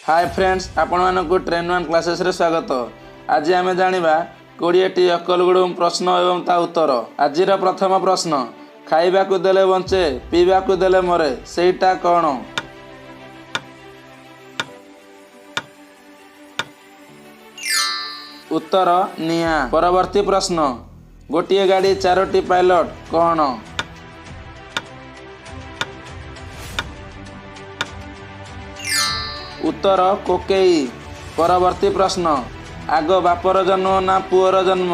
ହାଏ friends, ଆପଣମାନଙ୍କୁ train one କ୍ଲାସେସ୍ରେ ସ୍ୱାଗତ। ଆଜି ଆମେ ଜାଣିବା 20ଟି ଅକଲଗୁଡ଼ୁମ ପ୍ରଶ୍ନ ଏବଂ ତା ଉତ୍ତର। ଆଜିର ପ୍ରଥମ ପ୍ରଶ୍ନ: ଖାଇବାକୁ ଦେଲେ ବଞ୍ଚେ, ପିଇବାକୁ ଦେଲେ ମରେ, ସେଇଟା କ'ଣ? ଉତ୍ତର: ନିଆଁ। ପରବର୍ତ୍ତୀ ପ୍ରଶ୍ନ: ଗୋଟିଏ ଗାଡ଼ି, ଚାରୋଟି ପାଇଲଟ୍, କ'ଣ? ଉତ୍ତର: କୋକେଇ। ପରବର୍ତ୍ତୀ ପ୍ରଶ୍ନ: ଆଗ ବାପର ଜନ୍ମ ନା ପୁଅର ଜନ୍ମ?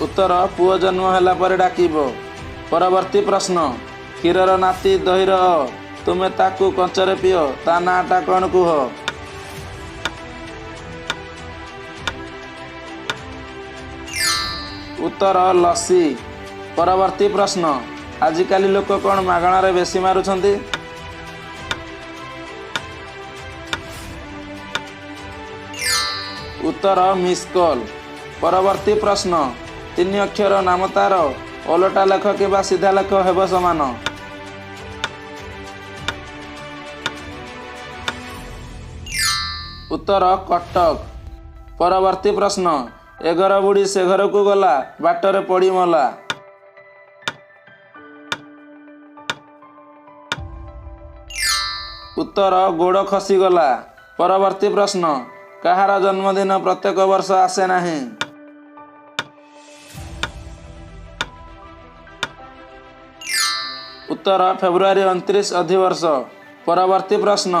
ଉତ୍ତର: ପୁଅ ଜନ୍ମ ହେଲା ପରେ ଡାକିବ। ପରବର୍ତ୍ତୀ ପ୍ରଶ୍ନ: କ୍ଷୀରର ନାତି, ଦହିର ଅ, ତୁମେ ତାକୁ କଞ୍ଚରେ ପିଅ, ତା ନାଁଟା କ'ଣ କୁହ? ଉତ୍ତର: ଲସି। ପରବର୍ତ୍ତୀ ପ୍ରଶ୍ନ: ଆଜିକାଲି ଲୋକ କ'ଣ ମାଗଣାରେ ବେଶୀ ମାରୁଛନ୍ତି? ଉତ୍ତର: ମିସ୍ କଲ୍। ପରବର୍ତ୍ତୀ ପ୍ରଶ୍ନ: ତିନି ଅକ୍ଷର ନାମ ତାର, ଓଲଟା ଲେଖ କିମ୍ବା ସିଧା ଲେଖ, ହେବ ସମାନ। ଉତ୍ତର: କଟକ। ପରବର୍ତ୍ତୀ ପ୍ରଶ୍ନ: ଏ ଘର ବୁଢ଼ୀ ସେ ଘରକୁ ଗଲା, ବାଟରେ ପଡ଼ି ମଲା। ଉତ୍ତର: ଗୋଡ଼ ଖସିଗଲା। ପରବର୍ତ୍ତୀ ପ୍ରଶ୍ନ: କାହାର ଜନ୍ମଦିନ ପ୍ରତ୍ୟେକ ବର୍ଷ ଆସେ ନାହିଁ? ଉତ୍ତର: ଫେବୃଆରୀ 29, ଅଧିବର୍ଷ। ପରବର୍ତ୍ତୀ ପ୍ରଶ୍ନ: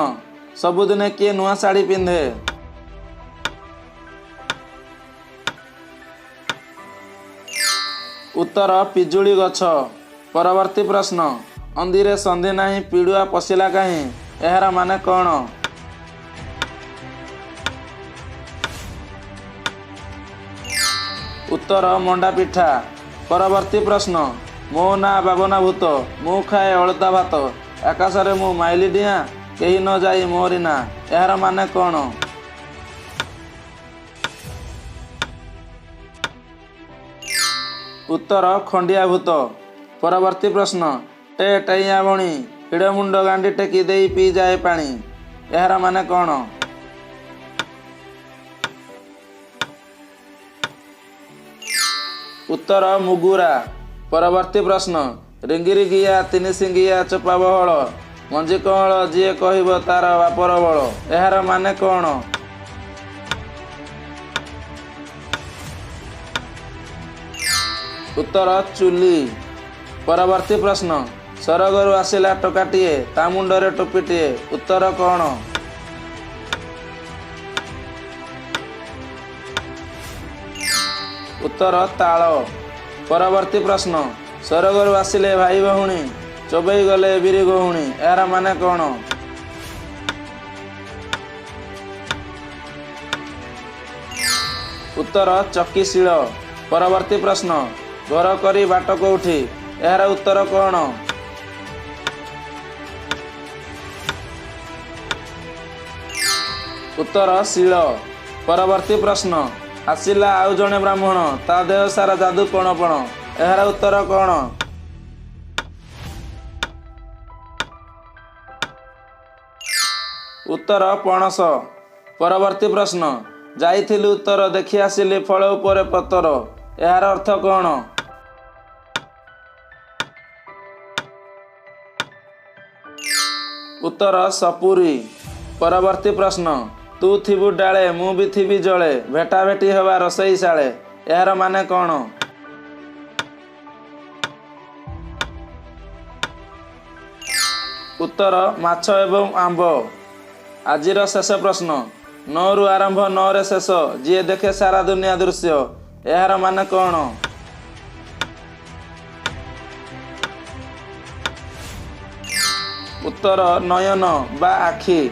ସବୁଦିନେ କିଏ ନୂଆ ଶାଢ଼ୀ ପିନ୍ଧେ? ଉତ୍ତର: ପିଜୁଳି ଗଛ। ପରବର୍ତ୍ତୀ ପ୍ରଶ୍ନ: ଅନ୍ଧିରେ ସନ୍ଧି ନାହିଁ, ପିଡୁଆ ପଶିଲା କାହିଁ? ଏହାର ମାନେ କ'ଣ? ଉତ୍ତର: ମଣ୍ଡା ପିଠା। ପରବର୍ତ୍ତୀ ପ୍ରଶ୍ନ: ମୋ ନାଁ ବାବନା ଭୂତ, ମୁଁ ଖାଏ ଅଳତା ଭାତ, ଆକାଶରେ ମୁଁ ମାଇଲି ଡିଆଁ, କେହି ନ ଯାଇ ମୋରି ନାଁ। ଏହାର ମାନେ କ'ଣ? ଉତ୍ତର: ଖଣ୍ଡିଆ ଭୂତ। ପରବର୍ତ୍ତୀ ପ୍ରଶ୍ନ: ଟେ ଟେଇଆ ବଣି, ହିଡ଼ମୁଣ୍ଡ ଗାଣ୍ଡି ଟେକି ଦେଇ ପିଇଯାଏ ପାଣି। ଏହାର ମାନେ କ'ଣ? ଉତ୍ତର: ମୁଗୁରା। ପରବର୍ତ୍ତୀ ପ୍ରଶ୍ନ: ରିଙ୍ଗିରିଙ୍ଗିଆ, ତିନି ଶିଙ୍ଗିଆ, ଚୋପା ବହଳ, ମଞ୍ଜି କଅଁଳ, ଯିଏ କହିବ ତାର ବାପର ବଳ। ଏହାର ମାନେ କ'ଣ? ଉତ୍ତର: ଚୁଲି। ପରବର୍ତ୍ତୀ ପ୍ରଶ୍ନ: ସରଗରୁ ଆସିଲା ଟୋକାଟିଏ, ତା ମୁଣ୍ଡରେ ଟୋପିଟିଏ। ଉତ୍ତର କ'ଣ? ଉତ୍ତର: ତାଳ। ପରବର୍ତ୍ତୀ ପ୍ରଶ୍ନ: ସରଗରୁ ଆସିଲେ ଭାଇ ଭଉଣୀ, ଚୋବେଇ ଗଲେ ବିରି ଗହୁଣି। ଏହାର ମାନେ କ'ଣ? ଉତ୍ତର: ଚକିଶିଳ। ପରବର୍ତ୍ତୀ ପ୍ରଶ୍ନ: ଘର କରି ବାଟ କୋଉଠି? ଏହାର ଉତ୍ତର କ'ଣ? ଉତ୍ତର: ଶିଳ। ପରବର୍ତ୍ତୀ ପ୍ରଶ୍ନ: ଆସିଲା ଆଉ ଜଣେ ବ୍ରାହ୍ମଣ, ତା ଦେହ ସାରା ଯାଦୁ ପଣ ପଣ। ଏହାର ଉତ୍ତର କ'ଣ? ଉତ୍ତର: ପଣସ। ପରବର୍ତ୍ତୀ ପ୍ରଶ୍ନ: ଯାଇଥିଲି ଉତ୍ତର, ଦେଖି ଆସିଲି ଫଳ ଉପରେ ପତର। ଏହାର ଅର୍ଥ କ'ଣ? ଉତ୍ତର: ସପୁରୀ। ପରବର୍ତ୍ତୀ ପ୍ରଶ୍ନ: ତୁ ଥିବୁ ଡାଳେ, ମୁଁ ବି ଥିବି ଜଳେ, ଭେଟା ଭେଟି ହେବା ରୋଷେଇ ଶାଳେ। ଏହାର ମାନେ କ'ଣ? ଉତ୍ତର: ମାଛ ଏବଂ ଆମ୍ବ। ଆଜିର ଶେଷ ପ୍ରଶ୍ନ: ନରୁ ଆରମ୍ଭ, ନରେ ଶେଷ, ଯିଏ ଦେଖେ ସାରା ଦୁନିଆ ଦୃଶ୍ୟ। ଏହାର ମାନେ କ'ଣ? ଉତ୍ତର: ନୟନ ବା ଆଖି।